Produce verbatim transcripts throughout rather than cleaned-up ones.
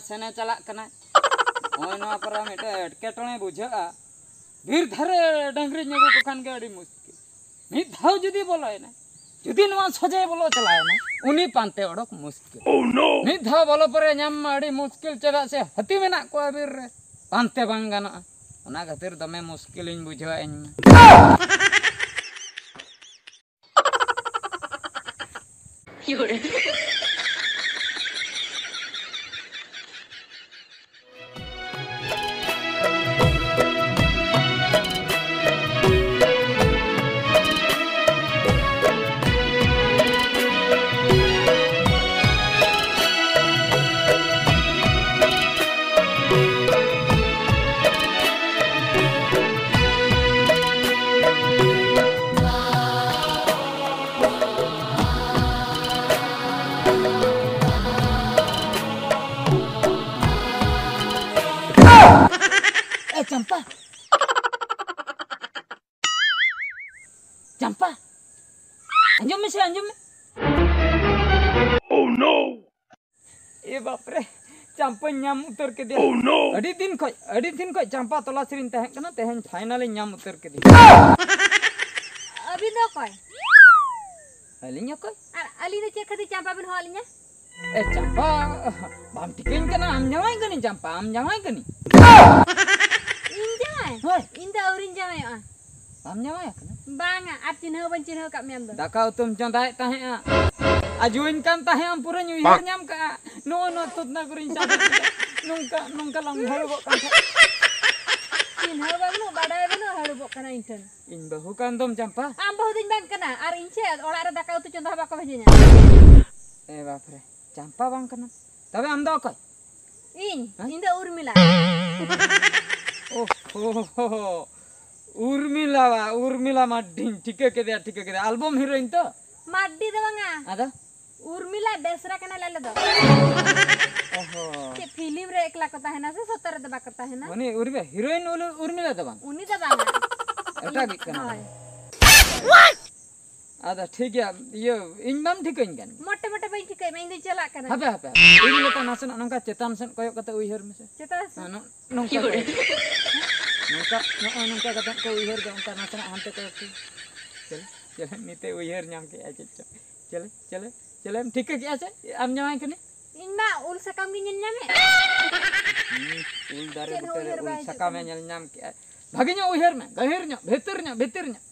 ᱥᱮᱱᱮ ᱪᱟᱞᱟᱜ ᱠᱟᱱᱟᱭ᱾ ᱱᱚᱜᱼᱚᱭ ᱱᱚᱣᱟ ᱠᱚᱨᱮ ᱢᱤᱫᱴᱮᱱ ᱮᱴᱠᱮᱴᱚᱬᱮ ᱵᱩᱡᱷᱟᱹᱜᱼᱟ᱾ ᱵᱤᱨ ᱫᱷᱟᱨᱮ ᱰᱟᱹᱝᱨᱤᱧ ᱟᱹᱜᱩ ᱠᱚ ᱠᱷᱟᱱ ᱜᱮ ᱟᱹᱰᱤ ᱢᱩᱥᱠᱤᱞ᱾ ᱢᱤᱫ ᱫᱷᱟᱣ ᱡᱩᱫᱤ ᱵᱚᱞᱚᱭᱮᱱᱟᱭ, ᱡᱩᱫᱤ ᱱᱚᱣᱟ ᱥᱚᱡᱷᱮ ᱵᱚᱞᱚ ᱪᱟᱞᱟᱣᱮᱱᱟ, ᱩᱱᱤ ᱯᱟᱱᱛᱮ ᱚᱰᱚᱠ ᱢᱩᱥᱠᱤᱞ᱾ Oh no! ᱢᱤᱫ ᱫᱷᱟᱣ ᱵᱚᱞᱚ ᱯᱚᱨᱮ ᱧᱟᱢ ᱢᱟ ᱟᱹᱰᱤ ᱢᱩᱥᱠᱤᱞ, ᱪᱮᱫᱟᱜ ᱥᱮ ᱦᱟᱹᱛᱤ ᱢᱮᱱᱟᱜ ᱠᱚᱣᱟ ᱵᱤᱨ ᱨᱮ, ᱯᱟᱱᱛᱮ ᱵᱟᱝ ᱜᱟᱱᱚᱜᱼᱟ᱾ ᱚᱱᱟ ᱠᱷᱟᱹᱛᱤᱨ ᱫᱚᱢᱮ ᱢᱩᱥᱠᱤᱞᱤᱧ ᱵᱩᱡᱷᱟᱹᱣᱟ ᱤᱧ ᱢᱟ᱾ ᱮ ᱪᱟᱢᱯᱟ, ᱪᱟᱢᱯᱟ, ᱟᱸᱡᱚᱢ ᱢᱮᱥᱮ, ᱟᱸᱡᱚᱢ ᱢᱮ᱾ Oh no! ᱮ ᱵᱟᱯᱨᱮ, ᱪᱟᱢᱯᱟᱧ ᱧᱟᱢ ᱩᱛᱟᱹᱨ ᱠᱮᱫᱮᱭᱟ᱾ Oh no! ᱟᱹᱰᱤ ᱫᱤᱱ ᱠᱷᱚᱡ, ᱟᱹᱰᱤ ᱫᱤᱱ ᱠᱷᱚᱡ ᱪᱟᱢᱯᱟ ᱛᱚᱞᱟᱥ ᱨᱤᱧ ᱛᱟᱦᱮᱸ ᱠᱟᱱᱟ, ᱛᱮᱦᱮᱧ ᱯᱷᱟᱭᱱᱟᱞᱤᱧ ᱧᱟᱢ ᱩᱛᱟᱹᱨ ᱠᱮᱫᱮᱭᱟ᱾ ᱟᱹᱵᱤᱱ ᱫᱚ ᱚᱠᱚᱭ? ᱟᱹᱞᱤᱧ ᱚᱠᱚᱭ? ᱟᱨ ᱟᱹᱞᱤᱧ ᱫᱚ ᱪᱮᱫ ᱠᱷᱟᱹᱛᱤᱨ ᱪᱟᱢᱯᱟ ᱵᱤᱱ ᱦᱚᱦᱚ ᱟᱹᱞᱤᱧᱟ? ᱮ ᱪᱟᱢᱯᱟ, ᱵᱟᱢ ᱴᱷᱤᱠᱟᱹᱧ ᱠᱟᱱᱟ? ᱟᱢ ᱡᱟᱶᱟᱭ ᱠᱟᱹᱱᱟᱹᱧ ᱪᱟᱢᱯᱟ, ᱟᱢ ᱡᱟᱶᱟᱭ ᱠᱟᱹᱱᱟᱹᱧ᱾ ᱤᱧ ᱡᱟᱶᱟᱭ? ᱦᱳᱭ᱾ ᱤᱧ ᱫᱚ ᱟᱹᱣᱨᱤᱧ ᱡᱟᱶᱟᱭᱚᱜᱼᱟ᱾ ᱵᱟᱢ ᱡᱟᱶᱟᱭ ᱟᱠᱟᱱᱟ? ᱵᱟᱝᱟ, ᱟᱨ ᱪᱤᱱᱦᱟᱹᱣ ᱵᱟᱹᱧ ᱪᱤᱱᱦᱟᱹᱣ ᱟᱠᱟᱫ ᱢᱮᱭᱟ ᱟᱢ ᱫᱚ᱾ ᱫᱟᱠᱟ ᱩᱛᱩᱢ ᱪᱚᱸᱫᱟᱭᱮᱫ ᱛᱟᱦᱮᱸᱜᱼᱟ, ᱟᱡᱩᱣᱟᱹᱧ ᱠᱟᱱ ᱛᱟᱦᱮᱸᱜ ᱟᱢ, ᱯᱩᱨᱟᱹᱧ ᱩᱭᱦᱟᱹᱨ ᱧᱟᱢ ᱠᱟᱜᱼᱟ᱾ ᱱᱚᱜᱼᱚ ᱱᱚᱣᱟ ᱛᱩᱛᱱᱟ ᱠᱚᱨᱮᱧ ᱪᱟᱵᱟ ᱠᱮᱫᱟ᱾ ᱱᱚᱝᱠᱟ, ᱱᱚᱝᱠᱟ ᱞᱟᱝ ᱦᱟᱹᱲᱩᱵᱚᱜ ᱠᱟᱱ ᱛᱟᱦᱮᱸᱫ᱾ ᱪᱤᱱᱦᱟᱹᱣ ᱵᱟᱹᱱᱩᱜ, ᱵᱟᱰᱟᱭ ᱵᱟᱹᱱᱩᱜ, ᱦᱟᱹᱲᱩᱵᱚᱜ ᱠᱟᱱᱟ ᱤᱧ ᱴᱷᱮᱱ᱾ ᱤᱧ ᱵᱟᱹᱦᱩ ᱠᱟᱱ ᱫᱚᱢ ᱪᱟᱢᱯᱟ᱾ ᱟᱢ ᱵᱟᱹᱦᱩ ᱫᱚᱧ ᱵᱟᱝ ᱠᱟᱱᱟ, ᱟᱨ ᱤᱧ ᱪᱮᱫ ᱚᱲᱟᱜ ᱨᱮ ᱫᱟᱠᱟ ᱩᱛᱩ ᱪᱚᱸᱫᱟ ᱦᱚᱸ ᱵᱟᱠᱚ ᱵᱷᱮᱡᱟᱧᱟ᱾ ᱮ ᱵᱟᱯᱨᱮ, ᱪᱟᱢᱯᱟ ᱵᱟᱝ ᱠᱟᱱᱟ? ᱛᱚᱵᱮ ᱟᱢ ᱫᱚ ᱚᱠᱚᱭ? ᱤᱧ, ᱦᱮᱸ? ᱤᱧ ᱫᱚ ᱩᱨᱢᱤᱞᱟ᱾ ᱳᱦᱳ, ᱩᱨᱢᱤᱞᱟ ᱵᱟ, ᱩᱨᱢᱤᱞᱟ ᱢᱟᱨᱰᱤᱧ ᱴᱷᱤᱠᱟᱹ ᱠᱮᱫᱮᱭᱟ, ᱴᱷᱤᱠᱟᱹ ᱠᱮᱫᱮᱭᱟ᱾ ᱟᱞᱵᱚᱢ ᱦᱤᱨᱳᱭᱤᱱ ᱛᱚ? ᱢᱟᱨᱰᱤ ᱫᱚ ᱵᱟᱝᱟ᱾ ᱟᱫᱚ? ᱩᱨᱢᱤᱞᱟ ᱵᱮᱥᱨᱟ ᱠᱟᱱᱟᱞᱮ ᱟᱞᱮ ᱫᱚ᱾ ᱳᱦᱳ᱾ ᱪᱮᱫ ᱯᱷᱤᱞᱢ ᱨᱮ ᱮᱠᱞᱟ ᱠᱚ ᱛᱟᱦᱮᱱᱟ ᱥᱮ ᱥᱚᱛᱚ ᱨᱮᱫᱚ ᱵᱟᱠᱚ ᱛᱟᱦᱮᱱᱟ? ᱩᱱᱤ ᱩᱨᱢᱤ-, ᱦᱤᱨᱳᱭᱤᱱ ᱩᱞ-, ᱩᱨᱢᱤᱞᱟ ᱫᱚ ᱵᱟᱝ? ᱩᱱᱤ ᱫᱚ ᱵᱟᱝᱟ᱾ ᱮᱴᱟᱜᱤᱡ ᱠᱟᱱᱟ᱾ ᱦᱳᱭ᱾ ᱟᱫᱚ ᱴᱷᱤᱠ ᱜᱮᱭᱟ, ᱤᱭᱟᱹ, ᱤᱧ ᱢᱟᱢ ᱴᱷᱤᱠᱟᱹᱧ ᱠᱟᱱ ᱜᱮ᱾ ᱢᱚᱴᱮ ᱢᱚᱴᱮ ᱵᱟᱹᱧ ᱴᱷᱤᱠᱟᱹᱭᱮᱫ ᱢᱮ, ᱤᱧ ᱫᱩᱧ ᱪᱟᱞᱟᱜ ᱠᱟᱱᱟ᱾ ᱦᱟᱯᱮ, ᱦᱟᱯᱮ, ᱦᱟᱯᱮ᱾ ᱤᱧ ᱞᱮᱠᱟ ᱱᱟᱥᱮᱱᱟᱜ ᱱᱚᱝᱠᱟ ᱪᱮᱛᱟᱱ ᱥᱮᱫ ᱠᱚᱭᱚᱜ ᱠᱟᱛᱮ ᱩᱭᱦᱟᱹᱨ ᱢᱮᱥᱮ᱾ ᱪᱮᱛᱟᱱ ᱥᱮᱫ? ᱦᱮᱸ, ᱱᱚ-, ᱱᱚᱝᱠᱟ ᱠᱚᱭᱚᱜ᱾ ᱱᱚᱝᱠᱟ, ᱱᱚᱜᱼᱚᱭ ᱱᱚᱝᱠᱟ ᱠᱟᱛᱮ ᱠᱚ ᱩᱭᱦᱟᱹᱨ ᱫᱚ, ᱚᱱᱠᱟ ᱱᱟᱥᱮᱱᱟᱜ ᱦᱟᱱᱛᱮ ᱠᱚᱭᱚᱜ ᱯᱮ᱾ ᱪᱮᱞᱮ, ᱪᱮᱞᱮ, ᱱᱤᱛᱮ ᱩᱭᱦᱟᱹᱨ ᱧᱟᱢ ᱠᱮᱜᱼᱟ ᱪᱮᱫ ᱪᱚ᱾ ᱪᱮᱞᱮ, ᱪᱮᱞᱮ, ᱪᱮᱞᱮᱢ ᱴᱷᱤᱠᱟᱹ ᱠᱮᱜᱼᱟ ᱥᱮ ᱟᱢ ᱡᱟᱶᱟᱭ ᱠᱟᱹᱱᱟᱹᱧ? ᱤᱧ ᱢᱟ ᱩᱞ ᱥᱟᱠᱟᱢ ᱜᱤᱧ ᱧᱮᱞ ᱧᱟᱢᱮᱫ᱾ ᱦᱩᱸ, ᱩᱞ ᱫᱟᱨᱮ ᱪᱮᱫ ᱦᱚᱸ ᱵᱩᱴᱟᱹ ᱨᱮ ᱩᱭᱦᱟᱹᱨ ᱩᱞ ᱵᱟᱭ ᱦᱤᱡᱩᱜ ᱥᱟᱠᱟᱢᱮ ᱠᱟᱱᱟ᱾ ᱧᱮᱞ ᱧᱟᱢ ᱠᱮᱜᱼᱟ᱾ ᱵᱷᱟᱜᱮ ᱧᱚᱜ ᱩᱭᱦᱟᱹᱨ ᱢᱮ, ᱜᱟᱹᱦᱤᱨ ᱧᱚᱜ, ᱵᱷᱤᱛᱤᱨ ᱧᱚᱜ, ᱵᱷᱤᱛᱤᱨ ᱧᱚᱜ᱾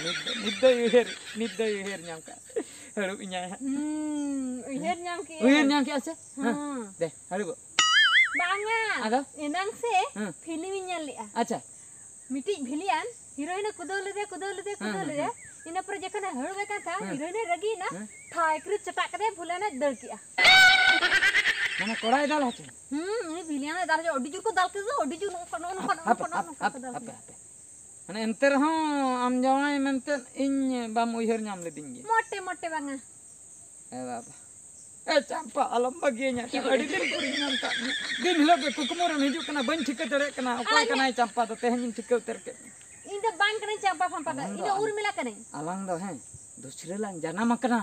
ᱱᱤᱛ ᱫᱚ, ᱱᱤᱛ ᱫᱚᱭ ᱩᱭᱦᱟᱹᱨ, ᱱᱤᱛ ᱫᱚᱭ ᱩᱭᱦᱟᱹᱨ ᱧᱟᱢ ᱠᱟᱜᱼᱟ᱾ ᱦᱟᱹᱲᱩᱵ ᱤᱧᱟᱭ ᱦᱟᱸᱜ᱾ ᱦᱩᱸ, ᱩᱭᱦᱟᱹᱨ ᱧᱟᱢ ᱠᱮᱜᱼᱟᱹᱧ᱾ ᱩᱭᱦᱟᱹᱨ ᱧᱟᱢ ᱠᱮᱜᱼᱟ ᱥᱮ? ᱦᱮᱸ᱾ ᱦᱩᱸ᱾ ᱫᱮ, ᱦᱟᱹᱲᱩᱵᱚᱜ᱾ ᱵᱟᱝᱟ᱾ ᱟᱫᱚ? ᱮᱱᱟᱝ ᱥᱮ ᱦᱮᱸ᱾ ᱯᱷᱤᱞᱢ ᱤᱧ ᱧᱮᱞ ᱞᱮᱜᱼᱟ᱾ ᱟᱪᱪᱷᱟ᱾ ᱢᱤᱫᱴᱤᱡ ᱵᱷᱤᱞᱤᱭᱟᱱ ᱦᱤᱨᱳᱭᱤᱱ ᱮ ᱠᱩᱫᱟᱹᱣ ᱞᱮᱫᱮᱭᱟ, ᱠᱩᱫᱟᱹᱣ ᱞᱮᱫᱮᱭᱟ, ᱦᱮᱸ, ᱠᱩᱫᱟᱹᱣ ᱦᱮᱸ, ᱞᱮᱫᱮᱭᱟ᱾ ᱦᱮᱸ᱾ ᱤᱱᱟᱹ ᱯᱚᱨᱮ ᱡᱚᱠᱷᱚᱱᱮ ᱦᱟᱹᱲᱩᱵ ᱮ ᱠᱟᱱ ᱛᱟᱦᱮᱸᱫ, ᱦᱮᱸ᱾ ᱦᱤᱨᱳᱭᱤᱱ ᱮ ᱨᱟᱹᱜᱤᱭᱮᱱᱟ, ᱦᱮᱸ᱾ ᱴᱷᱟᱭ ᱠᱚᱨᱮ ᱪᱮᱴᱟᱜ ᱠᱟᱫᱮᱭᱟ, ᱵᱷᱩᱞᱟᱱᱮ ᱫᱟᱹᱲ ᱠᱮᱜᱼᱟ᱾ ᱢᱟᱱᱮ ᱠᱚᱲᱟᱭ ᱫᱟᱞ ᱦᱚᱪᱚ? ᱦᱩᱸ, ᱩᱱᱤ ᱵᱷᱤᱞᱤᱭᱟᱱ ᱮ ᱫᱟᱞ ᱦᱚᱪᱚ, ᱟᱹᱰᱤ ᱡᱳᱨ ᱠᱚ ᱫᱟᱞ ᱠᱮᱫᱟ, ᱟᱹᱰᱤ ᱡᱳᱨ ᱱᱚᱜᱼᱚ ᱱᱚᱝᱠᱟ, ᱱᱚᱜᱼᱚ ᱱᱚᱝᱠᱟ, ᱦᱟᱯᱮ, ᱱᱚᱜᱼᱚ ᱦᱟᱯᱮ, ᱱᱚᱝᱠᱟ ᱠᱚ ᱦᱟᱯᱮ, ᱫᱟᱞ ᱦᱟᱯᱮ, ᱠᱮᱫᱟ᱾ ᱦᱟᱯᱮ᱾ ᱢᱟᱱᱮ ᱮᱱᱛᱮ ᱨᱮᱦᱚᱸ ᱟᱢ ᱡᱟᱶᱟᱭ ᱢᱮᱱᱛᱮ ᱤᱧ ᱵᱟᱢ ᱩᱭᱦᱟᱹᱨ ᱧᱟᱢ ᱞᱤᱫᱤᱧ ᱜᱮ? ᱢᱚᱴᱮ ᱢᱚᱴᱮ ᱵᱟᱝᱟ᱾ ᱮ ᱵᱟᱵᱟ᱾ ᱮ ᱪᱟᱢᱯᱟ, ᱟᱞᱚᱢ ᱵᱟᱹᱜᱤᱭᱟᱹᱧᱟ᱾ ᱟᱹᱰᱤ ᱫᱤᱱ ᱯᱚᱨᱮᱧ ᱧᱟᱢ ᱠᱟᱜ ᱢᱮᱭᱟ᱾ ᱫᱤᱱ ᱦᱤᱞᱳᱜ ᱜᱮ ᱠᱩᱠᱢᱩ ᱨᱮᱢ ᱦᱤᱡᱩᱜ ᱠᱟᱱᱟ, ᱵᱟᱹᱧ ᱴᱷᱤᱠᱟᱹ ᱫᱟᱲᱮᱭᱟᱜ ᱠᱟᱱᱟ ᱚᱠᱚᱭ ᱟᱞᱮ ᱠᱟᱱᱟᱭ ᱪᱟᱢᱯᱟ ᱫᱚ, ᱛᱮᱦᱮᱧᱤᱧ ᱴᱷᱤᱠᱟᱹ ᱩᱛᱟᱹᱨ ᱠᱮᱫ ᱢᱮᱭᱟ᱾ ᱤᱧ ᱫᱚ ᱵᱟᱝ ᱠᱟᱹᱱᱟᱹᱧ ᱪᱟᱢᱯᱟ ᱯᱷᱟᱢᱯᱟ ᱫᱚ, ᱟᱞᱟᱝ ᱤᱧ ᱫᱚ ᱫᱚ ᱟᱞ-, ᱩᱨᱢᱤᱞᱟ ᱠᱟᱹᱱᱟᱹᱧ᱾ ᱟᱞᱟᱝ ᱫᱚ, ᱦᱮᱸ, ᱫᱩᱥᱨᱟᱹ ᱞᱟᱝ ᱡᱟᱱᱟᱢ ᱟᱠᱟᱱᱟ᱾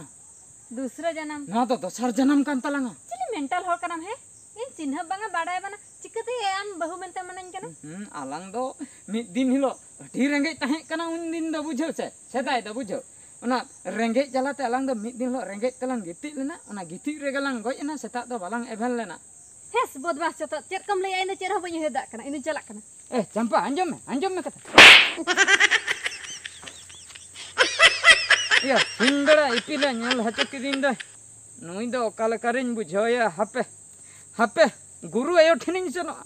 ᱫᱩᱥᱨᱟᱹ ᱡᱟᱱᱟᱢ? ᱱᱚᱣᱟ ᱫᱚ ᱫᱚᱥᱟᱨ ᱡᱟᱱᱟᱢ ᱠᱟᱱ ᱛᱟᱞᱟᱝᱟ᱾ ᱪᱤᱞᱤ ᱢᱮᱱᱴᱟᱞ ᱦᱚᱲ ᱠᱟᱱᱟᱢ, ᱦᱮᱸ? ᱤᱧ ᱪᱤᱱᱦᱟᱹᱯ ᱵᱟᱝᱟ, ᱵᱟᱰᱟᱭ ᱵᱟᱝᱟ, ᱪᱤᱠᱟᱹᱛᱮ ᱟᱢ ᱵᱟᱹᱦᱩ ᱢᱮᱱᱛᱮ ᱢᱟᱱᱟᱧ ᱠᱟᱱᱟ? ᱦᱩᱸ, ᱟᱞᱟᱝ ᱫᱚ ᱢᱤᱫ ᱫᱤᱱ ᱦᱤᱞᱳᱜ ᱟᱹᱰᱤ ᱨᱮᱸᱜᱮᱡ ᱛᱟᱦᱮᱸ ᱠᱟᱱᱟ ᱩᱱ ᱫᱤᱱ ᱫᱚ, ᱵᱩᱡᱷᱟᱹᱣ ᱥᱮ, ᱥᱮᱫᱟᱭ ᱫᱚ, ᱵᱩᱡᱷᱟᱹᱣ᱾ ᱚᱱᱟ ᱨᱮᱸᱜᱮᱡ ᱡᱟᱞᱟᱛᱮ ᱟᱞᱟᱝ ᱫᱚ ᱢᱤᱫ ᱫᱤᱱ ᱦᱤᱞᱳᱜ ᱨᱮᱸᱜᱮᱡ ᱛᱮᱞᱟᱝ ᱜᱤᱛᱤᱡ ᱞᱮᱱᱟ, ᱚᱱᱟ ᱜᱤᱛᱤᱡ ᱨᱮᱜᱮ ᱞᱟᱝ ᱜᱚᱡ ᱮᱱᱟ, ᱥᱮᱛᱟᱜ ᱫᱚ ᱵᱟᱞᱟᱝ ᱮᱵᱷᱮᱱ ᱞᱮᱱᱟ᱾ ᱦᱮᱸᱥ, ᱵᱚᱫᱢᱟᱥ ᱪᱚᱛᱚᱫ, ᱪᱮᱫ ᱠᱚᱢ ᱞᱟᱹᱭᱟ, ᱤᱧ ᱫᱚ ᱪᱮᱫ ᱦᱚᱸ ᱵᱟᱹᱧ ᱩᱭᱦᱟᱹᱨ ᱫᱟᱲᱮᱭᱟᱜ ᱠᱟᱱᱟ, ᱤᱧ ᱫᱚᱧ ᱪᱟᱞᱟᱜ ᱠᱟᱱᱟ᱾ ᱮ ᱪᱟᱢᱯᱟ, ᱟᱸᱡᱚᱢ ᱢᱮ, ᱟᱸᱡᱚᱢ ᱢᱮ ᱠᱟᱛᱷᱟ᱾ ᱤᱭᱟᱹ, ᱥᱤᱧ ᱵᱮᱲᱟ ᱤᱯᱤᱞᱮ ᱧᱮᱞ ᱦᱚᱪᱚ ᱠᱤᱫᱤᱧ ᱫᱚᱭ, ᱱᱩᱭ ᱫᱚ ᱚᱠᱟ ᱞᱮᱠᱟᱨᱤᱧ ᱵᱩᱡᱷᱟᱹᱣᱮᱭᱟ? ᱦᱟᱯᱮ, ᱦᱟᱯᱮ, ᱜᱩᱨᱩ ᱟᱭᱳ ᱴᱷᱮᱱᱤᱧ ᱥᱮᱱᱚᱜᱼᱟ,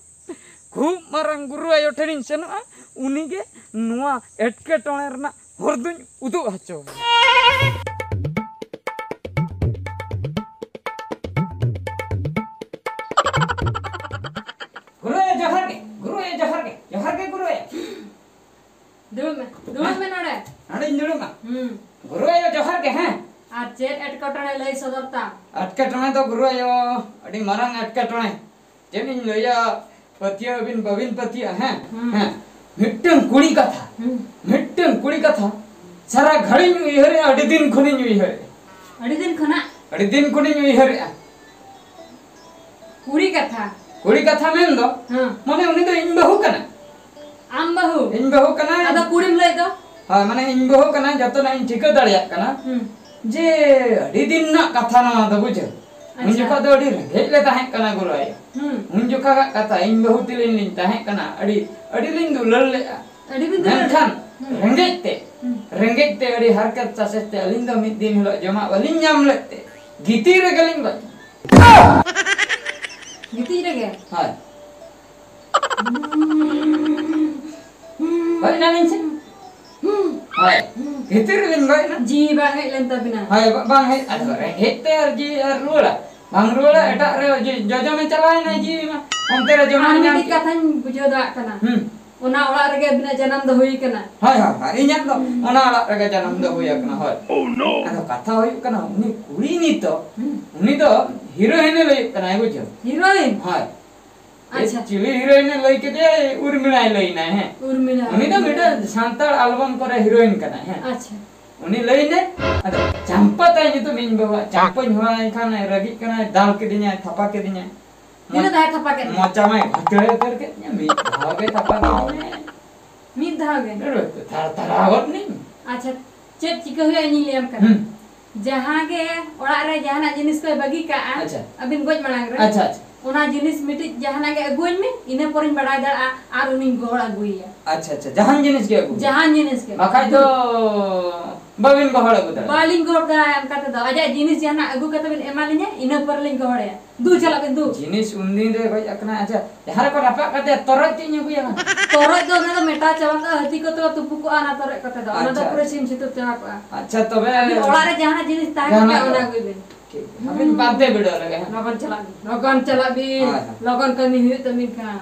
ᱠᱷᱩᱵ ᱢᱟᱨᱟᱝ ᱜᱩᱨᱩ ᱟᱭᱳ ᱴᱷᱮᱱᱤᱧ ᱥᱮᱱᱚᱜᱼᱟ, ᱩᱱᱤᱜᱮ ᱱᱚᱣᱟ ᱮᱴᱠᱮᱴᱚᱬᱮ ᱨᱮᱱᱟᱜ ᱦᱚᱨ ᱫᱩᱧ ᱩᱫᱩᱜ ᱦᱚᱪᱚ ᱟᱭᱟ᱾ ᱜᱩᱨᱩ ᱟᱭᱳ ᱡᱚᱦᱟᱨ ᱜᱮ, ᱜᱩᱨᱩ ᱟᱭᱳ ᱡᱚᱦᱟᱨ ᱜᱮ, ᱡᱚᱦᱟᱨ ᱜᱮ ᱜᱩᱨᱩ ᱟᱭᱳ᱾ ᱫᱩᱲᱩᱵ ᱢᱮ, ᱫᱩᱲᱩᱵ ᱢᱮ ᱱᱚᱰᱮ᱾ ᱱᱚᱰᱮᱧ ᱫᱩᱲᱩᱵᱼᱟ᱾ ᱦᱩᱸ᱾ ᱜᱩᱨᱩ ᱟᱭᱳ ᱡᱚᱦᱟᱨ ᱜᱮ, ᱦᱮᱸ᱾ ᱟᱨ ᱪᱮᱫ ᱮᱴᱠᱮᱴᱚᱬᱮ ᱞᱟᱹᱭ ᱥᱚᱫᱚᱨ ᱛᱟᱢ? ᱮᱴᱠᱮᱴᱚᱬᱮ ᱫᱚ ᱜᱩᱨᱩ ᱟᱭᱳ, ᱟᱹᱰᱤ ᱢᱟᱨᱟᱝ ᱮᱴᱠᱮᱴᱚᱬᱮ᱾ ᱪᱮᱫ ᱤᱧ ᱞᱟᱹᱭᱟ, ᱯᱟᱹᱛᱭᱟᱹᱣ ᱟᱹᱵᱤᱱ ᱵᱟᱹᱵᱤᱱ ᱯᱟᱹᱛᱭᱟᱹᱜᱼᱟ, ᱦᱮᱸ? ᱦᱩᱸ᱾ ᱦᱮᱸ᱾ ᱢᱤᱫᱴᱟᱝ ᱠᱩᱲᱤ ᱠᱟᱛᱷᱟ, ᱦᱩᱸ᱾ ᱢᱤᱫᱴᱟᱝ ᱠᱩᱲᱤ ᱠᱟᱛᱷᱟ ᱥᱟᱨᱟ ᱜᱷᱟᱹᱲᱤᱧ ᱩᱭᱦᱟᱹᱨᱮᱜᱼᱟ, ᱟᱹᱰᱤ ᱫᱤᱱ ᱠᱷᱚᱱᱤᱧ ᱩᱭᱦᱟᱹᱨᱮᱜᱼᱟ᱾ ᱟᱹᱰᱤ ᱫᱤᱱ ᱠᱷᱚᱱᱟᱜ? ᱟᱹᱰᱤ ᱫᱤᱱ ᱠᱷᱚᱱᱤᱧ ᱩᱭᱦᱟᱹᱨᱮᱜᱼᱟ᱾ ᱠᱩᱲᱤ ᱠᱟᱛᱷᱟ? ᱠᱩᱲᱤ ᱠᱟᱛᱷᱟ ᱢᱮᱱ ᱫᱚ, ᱦᱮᱸ᱾ ᱢᱟᱱᱮ ᱩᱱᱤ ᱫᱚ ᱤᱧ ᱵᱟᱹᱦᱩ ᱠᱟᱱᱟᱭ᱾ ᱟᱢ ᱵᱟᱹᱦᱩ? ᱤᱧ ᱵᱟᱹᱦᱩ ᱠᱟᱱᱟᱭ᱾ ᱟᱫᱚ ᱠᱩᱲᱤᱢ ᱞᱟᱹᱭ ᱫᱚ? ᱦᱳᱭ, ᱢᱟᱱᱮ ᱤᱧ ᱵᱟᱹᱦᱩ ᱠᱟᱱᱟᱭ, ᱡᱚᱛᱚᱱᱟᱜ ᱤᱧ ᱴᱷᱤᱠᱟᱹ ᱫᱟᱲᱮᱭᱟᱜ ᱠᱟᱱᱟ᱾ ᱦᱩᱸ᱾ ᱡᱮ ᱟᱹᱰᱤ ᱫᱤᱱ ᱨᱮᱱᱟᱜ ᱠᱟᱛᱷᱟ ᱱᱚᱣᱟ ᱫᱚ, ᱵᱩᱡᱷᱟᱹᱣ᱾ ᱩᱱ ᱟᱪᱪᱷᱟ᱾ ᱡᱚᱠᱷᱚᱱ ᱫᱚ ᱟᱹᱰᱤ ᱨᱮᱸᱜᱮᱡ ᱞᱮ ᱛᱟᱦᱮᱸ ᱠᱟᱱᱟ ᱜᱩᱨᱩ ᱟᱭᱳ᱾ ᱦᱩᱸ᱾ ᱩᱱ ᱡᱚᱠᱷᱟᱜᱟᱜ ᱠᱟᱛᱷᱟ, ᱤᱧ ᱵᱟᱹᱦᱩ ᱛᱤᱞᱤᱧ ᱞᱤᱧ ᱛᱟᱦᱮᱸ ᱠᱟᱱᱟ, ᱟᱹᱰᱤ, ᱟᱹᱰᱤ ᱞᱤᱧ ᱫᱩᱞᱟᱹᱲ ᱞᱮᱫᱼᱟ᱾ ᱟᱹᱰᱤ ᱵᱤᱱ ᱫᱩᱞᱟᱹᱲ ᱢᱮᱱᱠᱷᱟᱱ ᱞᱮᱫᱼᱟ? ᱦᱩᱸ᱾ ᱨᱮᱸᱜᱮᱡ ᱛᱮ, ᱦᱩᱸ᱾ ᱨᱮᱸᱜᱮᱡ ᱛᱮ ᱟᱹᱰᱤ ᱦᱟᱨᱠᱮᱛ ᱥᱟᱥᱮᱛ ᱛᱮ ᱟᱹᱞᱤᱧ ᱫᱚ ᱢᱤᱫ ᱫᱤᱱ ᱦᱤᱞᱳᱜ ᱡᱚᱢᱟᱜ ᱵᱟᱹᱞᱤᱧ ᱧᱟᱢ ᱞᱮᱫ ᱛᱮ ᱜᱤᱛᱤᱡ ᱨᱮᱜᱮᱞᱤᱧ ᱜᱚᱡ ᱮᱱᱟ᱾ ᱜᱤᱛᱤᱡ ᱨᱮᱜᱮ? ᱦᱳᱭ᱾ ᱦᱳᱭ, ᱮᱱᱟᱞᱤᱧ ᱥᱮ? ᱦᱳᱭ᱾ ᱜᱤᱛᱤᱡ ᱨᱮᱞᱤᱧ ᱜᱚᱡ ᱮᱱᱟ᱾ ᱡᱤᱣᱤ ᱵᱟᱝ ᱦᱮᱡ ᱞᱮᱱ ᱛᱟᱵᱤᱱᱟ? ᱦᱳᱭ, ᱵᱟ-, ᱵᱟᱝ ᱦᱮᱡ, ᱟᱫᱚ ᱨᱮᱸᱜᱮᱡ ᱛᱮ ᱟᱨ ᱡᱤᱣᱤ ᱟᱨ ᱨᱩᱣᱟᱹᱲᱟ? ᱵᱟᱝ ᱨᱩᱣᱟᱹᱲᱟ, ᱮᱴᱟᱜ ᱨᱮ ᱡᱚ-, ᱡᱚᱡᱚᱢᱮ ᱪᱟᱞᱟᱣᱮᱱᱟ ᱡᱤᱣᱤ ᱢᱟ᱾ ᱚᱱᱛᱮ ᱨᱮ ᱡᱚᱢᱟᱜ ᱟᱨ ᱧᱟᱢ ᱢᱤᱫᱴᱤᱡ ᱠᱮᱫ᱾ ᱠᱟᱛᱷᱟᱧ ᱵᱩᱡᱷᱟᱹᱣ ᱫᱟᱲᱮᱭᱟᱜ ᱠᱟᱱᱟ᱾ ᱦᱩᱸ᱾ ᱚᱱᱟ ᱚᱲᱟᱜ ᱨᱮᱜᱮ ᱟᱹᱵᱤᱱᱟᱜ ᱡᱟᱱᱟᱢ ᱫᱚ ᱦᱩᱭ ᱠᱟᱱᱟ᱾ ᱦᱳᱭ, ᱦᱳᱭ, ᱦᱳᱭ, ᱤᱧᱟᱜ ᱫᱚ ᱦᱩᱸ᱾ ᱚᱱᱟ ᱚᱲᱟᱜ ᱨᱮᱜᱮ ᱡᱟᱱᱟᱢ ᱫᱚ ᱦᱩᱭ ᱟᱠᱟᱱᱟ, ᱦᱳᱭ᱾ Oh, no! ᱟᱫᱚ ᱠᱟᱛᱷᱟ ᱦᱩᱭᱩᱜ ᱠᱟᱱᱟ, ᱩᱱᱤ ᱠᱩᱲᱤ ᱱᱤᱛᱚᱜ, ᱦᱩᱸ᱾ ᱩᱱᱤ ᱫᱚ ᱦᱤᱨᱳᱭᱤᱱᱮ ᱞᱟᱹᱭᱮᱫ ᱠᱟᱱᱟᱭ, ᱵᱩᱡᱷᱟᱹᱣ? ᱦᱤᱨᱳᱭᱤᱱ? ᱦᱳᱭ᱾ ᱟᱪᱪᱷᱟ᱾ ᱪᱤᱞᱤ ᱦᱤᱨᱳᱭᱤᱱᱮ ᱞᱟᱹᱭ ᱠᱮᱫᱮᱭᱟ? ᱩᱨᱢᱤᱞᱟᱭ ᱞᱟᱹᱭᱱᱟᱭ, ᱦᱮᱸ᱾ ᱩᱨᱢᱤᱞᱟ, ᱩᱱᱤ ᱫᱚ ᱩᱨᱢᱤᱞᱟ᱾ ᱢᱤᱫᱴᱟᱝ ᱥᱟᱱᱛᱟᱲ ᱟᱞᱵᱚᱢ ᱠᱚᱨᱮ ᱦᱤᱨᱳᱭᱤᱱ ᱠᱟᱱᱟᱭ, ᱦᱮᱸ᱾ ᱟᱪᱪᱷᱟ᱾ ᱩᱱᱤ ᱞᱟᱹᱭᱱᱟᱭ, ᱟᱫᱚ ᱪᱟᱢᱯᱟ ᱛᱟᱭ ᱧᱩᱛᱩᱢ, ᱤᱧ ᱵᱟᱵᱟ ᱪᱟᱢᱯᱟᱧ ᱦᱚᱦᱚᱣᱟᱭ ᱠᱷᱟᱱ ᱨᱟᱹᱜᱤᱜ ᱠᱟᱱᱟᱭ, ᱫᱟᱞ ᱠᱤᱫᱤᱧᱟᱭ, ᱛᱷᱟᱯᱟ ᱠᱤᱫᱤᱧᱟᱭ᱾ ᱛᱤᱱᱟᱹᱜ ᱫᱷᱟᱣ ᱛᱷᱟᱯᱟ ᱠᱮᱫ ᱢᱮᱭᱟ? ᱢᱚᱪᱟ ᱢᱟᱭ ᱜᱷᱟᱹᱴᱟᱹᱲ ᱩᱛᱟᱹᱨ ᱠᱮᱫ ᱛᱤᱧᱟ, ᱢᱤᱫ ᱫᱷᱟᱣ ᱜᱮ ᱛᱷᱟᱯᱟ ᱠᱮᱫᱤᱧᱟᱭ᱾ ᱢᱤᱫ ᱫᱷᱟᱣ ᱜᱮ? ᱛᱷᱟᱨ ᱛᱷᱟᱨᱟᱣ ᱜᱚᱫ ᱱᱟᱹᱧ᱾ ᱟᱪᱪᱷᱟ, ᱪᱮᱫ ᱪᱤᱠᱟᱹ ᱦᱩᱭᱩᱜᱼᱟ ᱤᱧᱤᱧ ᱞᱟᱹᱭᱟᱢ ᱠᱟᱱᱟ᱾ ᱦᱩᱸ᱾ ᱡᱟᱦᱟᱸ ᱜᱮ ᱚᱲᱟᱜ ᱨᱮ ᱡᱟᱦᱟᱱᱟᱜ ᱡᱤᱱᱤᱥ ᱠᱚᱭ ᱵᱟᱹᱜᱤ ᱠᱟᱜᱼᱟ, ᱟᱪᱪᱷᱟ᱾ ᱟᱹᱵᱤᱱ ᱜᱚᱡ ᱢᱟᱲᱟᱝ ᱨᱮ, ᱟᱪᱪᱷᱟ, ᱟᱪᱪᱷᱟ᱾ ᱚᱱᱟ ᱡᱤᱱᱤᱥ ᱢᱤᱫᱴᱤᱡ ᱡᱟᱦᱟᱱᱟᱜ ᱜᱮ ᱟᱹᱜᱩᱣᱟᱹᱧ ᱢᱮ, ᱤᱱᱟᱹ ᱯᱚᱨᱮᱧ ᱵᱟᱲᱟᱭ ᱫᱟᱲᱮᱭᱟᱜᱼᱟ ᱟᱨ ᱩᱱᱤᱧ ᱜᱚᱦᱚᱲ ᱟᱹᱜᱩᱭᱮᱭᱟ᱾ ᱟᱪᱪᱷᱟ, ᱟᱪᱪᱷᱟ, ᱡᱟᱦᱟᱱ ᱡᱤᱱᱤᱥ ᱜᱮ ᱟᱹᱜᱩ᱾ ᱡᱟᱦᱟᱱ ᱡᱤᱱᱤᱥ ᱜᱮ᱾ ᱵᱟᱠᱷᱟᱡ ᱫᱚ ᱵᱟᱹᱵᱤᱱ ᱜᱚᱦᱚᱲ ᱟᱹᱜᱩ ᱫᱟᱲᱮᱭᱟᱜᱼᱟ? ᱵᱟᱹᱞᱤᱧ ᱜᱚᱦᱚᱲ ᱫᱟᱲᱮᱭᱟᱜᱼᱟ ᱚᱱᱠᱟ ᱛᱮᱫᱚ᱾ ᱟᱡᱟᱜ ᱡᱤᱱᱤᱥ ᱡᱟᱦᱟᱱᱟᱜ ᱟᱹᱜᱩ ᱠᱟᱛᱮ ᱵᱤᱱ ᱮᱢᱟ ᱞᱤᱧᱟ, ᱤᱱᱟᱹ ᱯᱚᱨᱮ ᱞᱤᱧ ᱜᱚᱦᱚᱲᱮᱭᱟ᱾ ᱫᱩ, ᱪᱟᱞᱟᱜ ᱵᱤᱱ, ᱫᱩ᱾ ᱡᱤᱱᱤᱥ ᱩᱱᱫᱤᱱ ᱨᱮ ᱜᱚᱡ ᱟᱠᱟᱱᱟ᱾ ᱟᱪᱪᱷᱟ, ᱡᱟᱦᱟᱸ ᱨᱮᱠᱚ ᱨᱟᱯᱟᱜ ᱠᱟᱫᱮᱭᱟ, ᱛᱚᱨᱚᱡ ᱪᱮᱫ ᱤᱧ ᱟᱹᱜᱩᱭᱟ? ᱛᱚᱨᱚᱡ ᱫᱚ ᱚᱱᱟ ᱫᱚ ᱢᱮᱴᱟᱣ ᱪᱟᱵᱟ ᱠᱚᱜᱼᱟ, ᱦᱟᱹᱛᱤ ᱠᱚ ᱛᱚ ᱛᱩᱯᱩ ᱠᱚᱜᱼᱟ ᱚᱱᱟ ᱛᱚᱨᱚᱡ ᱠᱚᱛᱮ ᱫᱚ᱾ ᱚᱱᱟ ᱫᱚ ᱟᱪᱪᱷᱟ, ᱯᱩᱨᱟᱹ ᱟᱪᱪᱷᱟ᱾ ᱥᱤᱢ ᱥᱤᱛᱩᱨ ᱪᱟᱵᱟ ᱠᱚᱜᱼᱟ᱾ ᱟᱪᱪᱷᱟ, ᱛᱚᱵᱮ ᱟᱹᱵᱤᱱ ᱚᱲᱟᱜ ᱨᱮ ᱡᱟᱦᱟᱱᱟᱜ ᱡᱤᱱᱤᱥ ᱛᱟᱦᱮᱸ ᱡᱟᱦᱟᱱᱟᱜ ᱠᱚᱜᱼᱟ, ᱚᱱᱟ ᱜᱮ᱾ ᱟᱹᱜᱩᱭ ᱵᱤᱱ᱾ ᱴᱷᱤᱠ᱾ ᱟᱹᱵᱤᱱ ᱵᱟᱫᱮ ᱵᱤᱰᱟᱹᱣ ᱞᱮᱜᱮ, ᱦᱮᱸ᱾ ᱞᱚᱜᱚᱱ ᱪᱟᱞᱟᱜ ᱵᱤᱱ, ᱞᱚᱜᱚᱱ ᱪᱟᱞᱟᱜ ᱵᱤᱱ᱾ ᱦᱳᱭ, ᱦᱳᱭ᱾ ᱞᱚᱜᱚᱱ ᱠᱟᱹᱢᱤ ᱦᱩᱭᱩᱜ ᱛᱟᱹᱵᱤᱱ ᱠᱷᱟᱱ᱾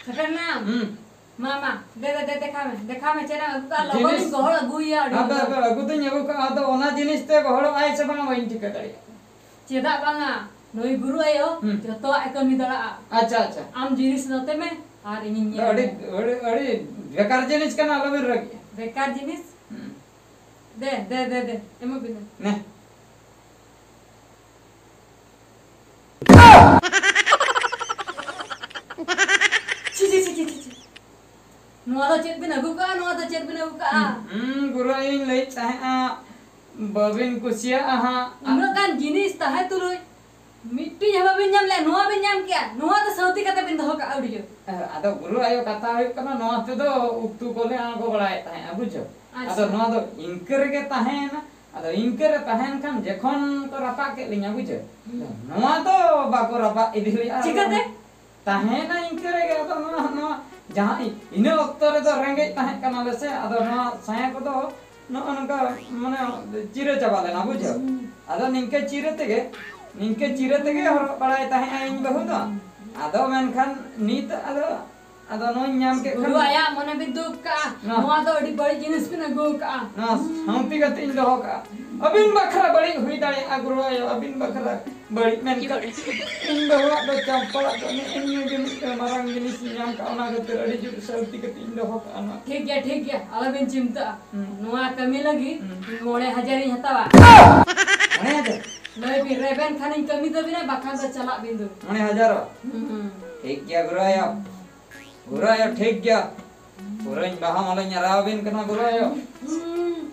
ᱥᱮᱴᱮᱨ ᱱᱟᱢ? ᱦᱩᱸ᱾ ᱢᱟ, ᱢᱟ, ᱫᱮ, ᱫᱮ, ᱫᱮ, ᱫᱮᱠᱷᱟᱣ ᱢᱮ, ᱫᱮᱠᱷᱟᱣ ᱢᱮ, ᱪᱮᱫ ᱮᱢ ᱟᱹᱜᱩ ᱠᱟᱜᱼᱟ? ᱞᱚᱜᱚᱱ ᱡᱤᱱᱤᱥ ᱤᱧ ᱜᱚᱦᱚᱲ ᱟᱹᱜᱩᱭᱟ, ᱟᱹᱰᱤ ᱟᱫᱚ, ᱞᱚᱜᱚᱱ᱾ ᱟᱫᱚ ᱟᱹᱜᱩ ᱫᱚᱧ ᱟᱹᱜᱩ ᱠᱟᱜᱼᱟ, ᱟᱫᱚ ᱚᱱᱟ ᱡᱤᱱᱤᱥ ᱛᱮ ᱜᱚᱦᱚᱲᱚᱜ ᱟᱭ ᱥᱮ ᱵᱟᱝ, ᱵᱟᱹᱧ ᱴᱷᱤᱠᱟᱹ ᱫᱟᱲᱮᱭᱟᱜ ᱠᱟᱱᱟ᱾ ᱪᱮᱫᱟᱜ ᱵᱟᱝᱟ? ᱱᱩᱭ ᱜᱩᱨᱩ ᱟᱭᱳ ᱦᱩᱸ᱾ ᱡᱚᱛᱚᱣᱟᱜ ᱮ ᱠᱟᱹᱢᱤ ᱫᱟᱲᱮᱭᱟᱜᱼᱟ᱾ ᱟᱪᱪᱷᱟ, ᱟᱪᱪᱷᱟ᱾ ᱟᱢ ᱡᱤᱱᱤᱥ ᱱᱚᱛᱮ ᱢᱮ ᱟᱨ ᱤᱧᱤᱧ ᱧᱮᱞ ᱟᱹᱰᱤ, ᱢᱮᱭᱟ᱾ ᱟᱹᱰᱤ, ᱟᱹᱰᱤ ᱵᱮᱠᱟᱨ ᱡᱤᱱᱤᱥ ᱠᱟᱱᱟ, ᱟᱞᱚᱵᱤᱱ ᱨᱟᱹᱜᱤᱜᱼᱟ᱾ ᱵᱮᱠᱟᱨ ᱡᱤᱱᱤᱥ? ᱦᱩᱸ᱾ ᱫᱮ, ᱫᱮ, ᱫᱮ, ᱫᱮ, ᱮᱢᱚᱜ ᱵᱤᱱ᱾ ᱱᱮ᱾ ᱪᱷᱤ, ᱪᱷᱤ, ᱪᱷᱤ, ᱪᱷᱤ, ᱪᱷᱤ᱾ ᱱᱚᱣᱟ ᱫᱚ ᱪᱮᱫ ᱵᱤᱱ ᱟᱹᱜᱩ ᱠᱟᱜᱼᱟ? ᱱᱚᱣᱟ ᱫᱚ ᱪᱮᱫ ᱵᱤᱱ ᱟᱹᱜᱩ ᱠᱟᱜᱼᱟ? ᱦᱩᱸ, ᱦᱩᱸ, ᱜᱩᱨᱩ, ᱤᱧ ᱞᱟᱹᱭᱮᱫ ᱛᱟᱦᱮᱸᱜᱼᱟ, ᱵᱟᱹᱵᱤᱱ ᱠᱩᱥᱤᱭᱟᱜᱼᱟ ᱦᱟᱸᱜ᱾ ᱩᱱᱟᱹᱜ ᱜᱟᱱ ᱡᱤᱱᱤᱥ ᱛᱟᱦᱮᱸ ᱛᱩᱞᱩᱡ ᱢᱤᱫᱴᱤᱡ ᱦᱚᱸ ᱵᱟᱵᱤᱱ ᱧᱟᱢ ᱞᱮᱜᱼᱟ, ᱱᱚᱣᱟ ᱵᱤᱱ ᱧᱟᱢ ᱠᱮᱜᱼᱟ, ᱱᱚᱣᱟ ᱫᱚ ᱥᱟᱹᱣᱛᱤ ᱠᱟᱛᱮ ᱵᱤᱱ ᱫᱚᱦᱚ ᱠᱟᱜᱼᱟ ᱟᱹᱣᱲᱤ ᱜᱮ᱾ ᱟᱫᱚ ᱜᱩᱨᱩ ᱟᱭᱳ, ᱠᱟᱛᱷᱟ ᱦᱩᱭᱩᱜ ᱠᱟᱱᱟ, ᱱᱚᱣᱟ ᱛᱮᱫᱚ ᱩᱛᱩ ᱠᱚᱞᱮ ᱟᱬᱜᱚ ᱵᱟᱲᱟᱭᱮᱫ ᱛᱟᱦᱮᱸᱜᱼᱟ, ᱵᱩᱡᱷᱟᱹᱣ᱾ ᱟᱪᱪᱷᱟ᱾ ᱟᱫᱚ ᱱᱚᱣᱟ ᱫᱚ ᱤᱱᱠᱟᱹ ᱨᱮᱜᱮ ᱛᱟᱦᱮᱸᱭᱮᱱᱟ᱾ ᱟᱫᱚ ᱤᱱᱠᱟᱹ ᱨᱮ ᱛᱟᱦᱮᱸᱭᱮᱱ ᱠᱷᱟᱱ ᱡᱚᱠᱷᱚᱱ ᱠᱚ ᱨᱟᱯᱟᱜ ᱠᱮᱫ ᱞᱤᱧᱟ, ᱵᱩᱡᱷᱟᱹᱣ, ᱦᱩᱸ᱾ ᱱᱚᱣᱟ ᱫᱚ ᱵᱟᱠᱚ ᱨᱟᱯᱟᱜ ᱤᱫᱤ ᱞᱮᱜᱼᱟ᱾ ᱪᱤᱠᱟᱹᱛᱮ? ᱛᱟᱦᱮᱸᱭᱮᱱᱟ ᱤᱱᱠᱟᱹ ᱨᱮᱜᱮ᱾ ᱟᱫᱚ ᱱᱚᱣᱟ, ᱱᱚᱣᱟ ᱡᱟᱦᱟᱸ ᱤ-, ᱤᱱᱟᱹ ᱚᱠᱛᱚ ᱨᱮᱫᱚ ᱨᱮᱸᱜᱮᱡ ᱛᱟᱦᱮᱸ ᱠᱟᱱᱟᱞᱮ ᱥᱮ, ᱟᱫᱚ ᱱᱚᱣᱟ ᱥᱟᱭᱟ ᱠᱚᱫᱚ ᱱᱚᱜᱼᱚ ᱱᱚᱝᱠᱟ, ᱢᱟᱱᱮ, ᱪᱤᱨᱟᱹ ᱪᱟᱵᱟ ᱞᱮᱱᱟ, ᱵᱩᱡᱷᱟᱹᱣ᱾ ᱦᱩᱸ᱾ ᱟᱫᱚ ᱱᱤᱝᱠᱟᱹ ᱪᱤᱨᱟᱹ ᱛᱮᱜᱮ, ᱱᱤᱝᱠᱟᱹ ᱪᱤᱨᱟᱹ ᱛᱮᱜᱮ ᱦᱚᱨᱚᱜ ᱵᱟᱲᱟᱭ ᱛᱟᱦᱮᱸᱜᱼᱟ ᱤᱧ ᱵᱟᱹᱦᱩ ᱫᱚ᱾ ᱟᱫᱚ ᱢᱮᱱᱠᱷᱟᱱ ᱱᱤᱛ ᱟᱫᱚ, ᱟᱫᱚ ᱱᱚᱣᱟᱧ ᱧᱟᱢ ᱠᱮᱫ ᱠᱷᱟᱱ ᱜᱩᱨᱩ ᱟᱭᱟᱜ ᱢᱚᱱᱮ ᱵᱤᱱ ᱫᱩᱠ ᱠᱟᱜᱼᱟ᱾ ᱱᱚᱣᱟ᱾ ᱱᱚᱣᱟ ᱫᱚ ᱟᱹᱰᱤ ᱵᱟᱹᱲᱤᱡ ᱡᱤᱱᱤᱥ ᱵᱤᱱ ᱟᱹᱜᱩ ᱠᱟᱜᱼᱟ᱾ ᱱᱚᱣᱟ ᱥᱟᱶᱛᱤ ᱠᱟᱛᱮ ᱤᱧ ᱫᱚᱦᱚ ᱠᱟᱜᱼᱟ᱾ ᱟᱹᱵᱤᱱ ᱵᱟᱠᱷᱨᱟ ᱵᱟᱹᱲᱤᱡ ᱦᱩᱭ ᱫᱟᱲᱮᱭᱟᱜᱼᱟ, ᱜᱩᱨᱩ ᱟᱭᱳ, ᱟᱹᱵᱤᱱ ᱵᱟᱠᱷᱨᱟ᱾ ᱵᱟᱹᱲᱤᱡ ᱢᱮᱱ ᱠᱟᱛᱮ ᱤᱧ ᱵᱟᱹᱦᱩᱣᱟᱜ ᱫᱚ ᱪᱟᱢᱯᱟᱲᱟᱜ ᱫᱚ ᱱᱮᱜᱼᱮ ᱱᱤᱭᱟᱹ ᱜᱮ ᱢᱤᱫᱴᱟᱝ ᱢᱟᱨᱟᱝ ᱡᱤᱱᱤᱥ ᱤᱧ ᱧᱟᱢ ᱠᱟᱜᱼᱟ, ᱚᱱᱟ ᱠᱷᱟᱹᱛᱤᱨ ᱟᱹᱰᱤ ᱡᱳᱨ ᱥᱟᱹᱣᱛᱤ ᱠᱟᱛᱮ ᱤᱧ ᱫᱚᱦᱚ ᱠᱟᱜᱼᱟ ᱱᱚᱣᱟ᱾ ᱴᱷᱤᱠ ᱜᱮᱭᱟ, ᱴᱷᱤᱠ ᱜᱮᱭᱟ, ᱟᱞᱚᱵᱤᱱ ᱪᱤᱱᱛᱟᱹᱜᱼᱟ᱾ ᱦᱩᱸ᱾ ᱱᱚᱣᱟ ᱠᱟᱹᱢᱤ ᱞᱟᱹᱜᱤᱫ ᱦᱩᱸ᱾ ᱢᱚᱬᱮ ᱦᱟᱡᱟᱨ ᱤᱧ ᱦᱟᱛᱟᱣᱟ᱾ ᱢᱚᱬᱮ ᱦᱟᱡᱟᱨ? ᱞᱟᱹᱭ ᱵᱤᱱ, ᱨᱮᱵᱮᱱ ᱠᱷᱟᱱᱤᱧ ᱠᱟᱹᱢᱤ ᱛᱟᱹᱵᱤᱱᱟ, ᱵᱟᱠᱷᱟᱱ ᱫᱚ ᱪᱟᱞᱟᱜ ᱵᱤᱱ ᱫᱩ᱾ ᱢᱚᱬᱮ ᱦᱟᱡᱟᱨ? ᱦᱩᱸ, ᱦᱩᱸ᱾ ᱴᱷᱤᱠ ᱜᱮᱭᱟ ᱜᱩᱨᱩ ᱟᱭᱳ᱾ ᱜᱩᱨᱩ ᱟᱭᱳ, ᱴᱷᱤᱠ ᱜᱮᱭᱟ᱾ ᱯᱩᱨᱟᱹᱧ ᱵᱟᱦᱟ ᱢᱟᱞᱟᱧ ᱟᱨᱟᱣ ᱟᱹᱵᱤᱱ ᱠᱟᱱᱟ ᱜᱩᱨᱩ ᱟᱭᱳ᱾ ᱦᱩᱸ᱾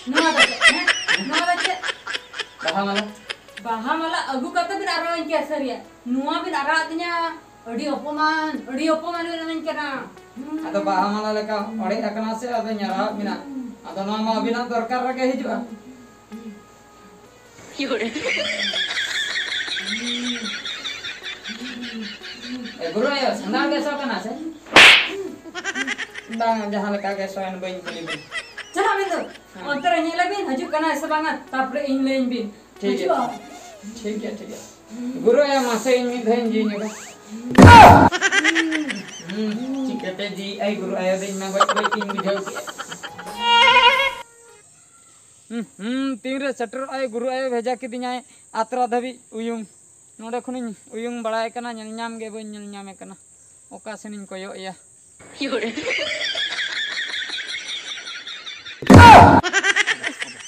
ᱱᱚᱣᱟ ᱫᱚ ᱪᱮᱫ? ᱦᱮᱸ? ᱱᱚᱣᱟ ᱫᱚ ᱪᱮᱫ? ᱵᱟᱦᱟ ᱢᱟᱞᱟ᱾ ᱵᱟᱦᱟ ᱢᱟᱞᱟ ᱟᱹᱜᱩ ᱠᱟᱛᱮ ᱵᱤᱱ ᱟᱨᱟᱣᱟᱹᱧ ᱠᱮᱭᱟ ᱥᱟᱹᱨᱤᱭᱟᱜ᱾ ᱱᱚᱣᱟ ᱵᱤᱱ ᱟᱨᱟᱣ ᱟᱹᱫᱤᱧᱟ, ᱟᱹᱰᱤ ᱚᱯᱚᱢᱟᱱ, ᱟᱹᱰᱤ ᱚᱯᱚᱢᱟᱱ ᱵᱤᱱ ᱮᱢᱟᱹᱧ ᱠᱟᱱᱟ᱾ ᱦᱩᱸ᱾ ᱟᱫᱚ ᱵᱟᱦᱟ ᱢᱟᱞᱟ ᱞᱮᱠᱟ ᱚᱲᱮᱡ ᱟᱠᱟᱱᱟ ᱥᱮ, ᱟᱫᱚᱧ ᱟᱨᱟᱣᱟᱫ ᱵᱤᱱᱟ᱾ ᱟᱫᱚ ᱱᱚᱣᱟ ᱢᱟ ᱟᱹᱵᱤᱱᱟᱜ ᱫᱚᱨᱠᱟᱨ ᱨᱮᱜᱮ ᱦᱤᱡᱩᱜᱼᱟ᱾ ᱮ, ᱜᱩᱨᱩ ᱟᱭᱳ, ᱥᱟᱱᱰᱟᱣ ᱜᱮ ᱥᱚ ᱠᱟᱱᱟ ᱥᱮ? ᱵᱟᱝ, ᱡᱟᱦᱟᱸ ᱞᱮᱠᱟ ᱜᱮ ᱥᱚᱭᱮᱱ, ᱵᱟᱹᱧ ᱠᱩᱞᱤ ᱵᱤᱱ᱾ ᱪᱟᱞᱟᱜ ᱵᱤᱱ ᱫᱚ᱾ ᱦᱮᱸ᱾ ᱚᱱᱛᱮ ᱨᱮ ᱧᱮᱞ ᱟᱵᱤᱱ, ᱦᱤᱡᱩᱜ ᱠᱟᱱᱟᱭ ᱥᱮ ᱵᱟᱝᱟ, ᱛᱟᱨᱯᱚᱨᱮ ᱤᱧ ᱞᱟᱹᱭᱟᱹᱧ ᱵᱤᱱ᱾ ᱴᱷᱤᱠ ᱜᱮᱭᱟ᱾ ᱦᱤᱡᱩᱜᱼᱟ᱾ ᱴᱷᱤᱠ ᱜᱮᱭᱟ, ᱴᱷᱤᱠ ᱜᱮᱭᱟ᱾ ᱜᱩᱨᱩ ᱟᱭᱳ, ᱢᱟᱥᱮ ᱤᱧ ᱢᱤᱫ ᱫᱷᱟᱣ ᱤᱧ ᱡᱤᱣᱤ ᱧᱚᱜᱟ᱾ ᱦᱩᱸ, ᱪᱤᱠᱟᱹᱛᱮ ᱡᱤᱣᱤ ᱟᱭ ᱜᱩᱨᱩ ᱟᱭᱳ ᱫᱚ ᱤᱧ ᱢᱟ ᱜᱚᱡ ᱜᱚᱡ ᱜᱤᱧ ᱵᱩᱡᱷᱟᱹᱣ ᱠᱮᱫ᱾ ᱦᱩᱸ, ᱦᱩᱸ, ᱛᱤᱱᱨᱮ ᱥᱮᱴᱮᱨᱚᱜ ᱟᱭ ᱜᱩᱨᱩ ᱟᱭᱳ ᱵᱷᱮᱡᱟ ᱠᱤᱫᱤᱧᱟᱭ ᱟᱛᱨᱟ ᱫᱷᱟᱹᱵᱤᱡ ᱩᱭᱩᱝ᱾ ᱱᱚᱰᱮ ᱠᱷᱚᱱᱤᱧ ᱩᱭᱩᱝ ᱵᱟᱲᱟᱭ ᱠᱟᱱᱟ, ᱧᱮᱞ ᱧᱟᱢ ᱜᱮ ᱵᱟᱹᱧ ᱧᱮᱞ ᱧᱟᱢᱮ ᱠᱟᱱᱟ᱾ ᱚᱠᱟ ᱥᱮᱱᱤᱧ ᱠᱚᱭᱚᱜ ᱮᱭᱟ?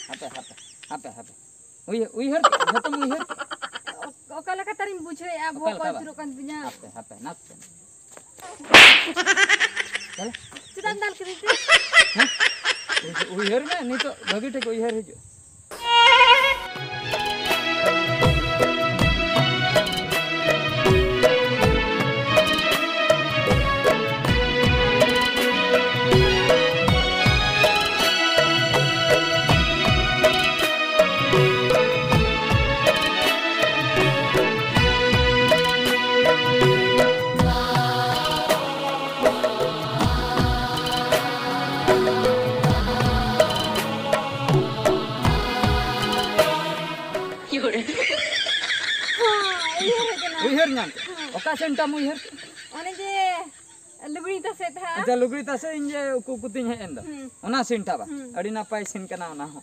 ᱦᱟᱯᱮ, ᱦᱟᱯᱮ, ᱦᱟᱯᱮ, ᱦᱟᱯᱮ᱾ ᱩᱭᱦᱟᱹᱨ, ᱩᱭᱦᱟᱹᱨ ᱠᱮᱜᱼᱟ, ᱡᱷᱚᱛᱚᱢ ᱩᱭᱦᱟᱹᱨ ᱠᱮᱜᱼᱟ᱾ ᱚ-, ᱚᱠᱟ ᱞᱮᱠᱟ ᱛᱟᱨᱤᱧ ᱵᱩᱡᱷᱟᱹᱣᱮᱫᱼᱟ, ᱚᱠᱟ ᱵᱚᱦᱚᱜ ᱠᱚ ᱞᱮᱠᱟ ᱵᱟᱝ? ᱟᱹᱪᱩᱨᱚᱜ ᱠᱟᱱ ᱛᱤᱧᱟ᱾ ᱦᱟᱯᱮ, ᱦᱟᱯᱮ, ᱱᱟᱥᱮ᱾ ᱪᱟᱞᱟᱜ᱾ ᱪᱮᱫᱟᱜ ᱮᱢ ᱫᱟᱞ ᱠᱤᱫᱤᱧ ᱛᱮ? ᱦᱮᱸ? ᱩᱭᱦᱟᱹᱨ ᱢᱮ, ᱱᱤᱛᱚᱜ ᱵᱷᱟᱹᱜᱤ ᱴᱷᱤᱠ ᱩᱭᱦᱟᱹᱨ ᱦᱤᱡᱩᱜᱼᱟ᱾ ᱦᱮᱸ, ᱩᱭᱦᱟᱹᱨ ᱦᱮᱡ ᱮᱱᱟ᱾ ᱩᱭᱦᱟᱹᱨ ᱧᱟᱢ ᱠᱮᱫ᱾ ᱦᱮᱸ᱾ ᱚᱠᱟ ᱥᱮᱱᱴᱟᱢ ᱩᱭᱦᱟᱹᱨ ᱠᱮᱫ? ᱚᱱᱮ ᱡᱮ ᱞᱩᱜᱽᱲᱤ ᱛᱟᱥᱮ ᱛᱟᱦᱮᱸᱜᱼᱟ᱾ ᱟᱪᱪᱷᱟ, ᱞᱩᱜᱽᱲᱤ ᱛᱟᱥᱮ ᱤᱧ ᱡᱮ ᱩᱠᱩ ᱩᱠᱩ ᱛᱤᱧ ᱦᱮᱡ ᱮᱱ ᱫᱚ᱾ ᱦᱩᱸ᱾ ᱚᱱᱟ ᱥᱤᱱ ᱴᱟ ᱵᱟ? ᱦᱩᱸ᱾ ᱟᱹᱰᱤ ᱱᱟᱯᱟᱭ ᱥᱤᱱ ᱠᱟᱱᱟ ᱚᱱᱟ ᱦᱚᱸ᱾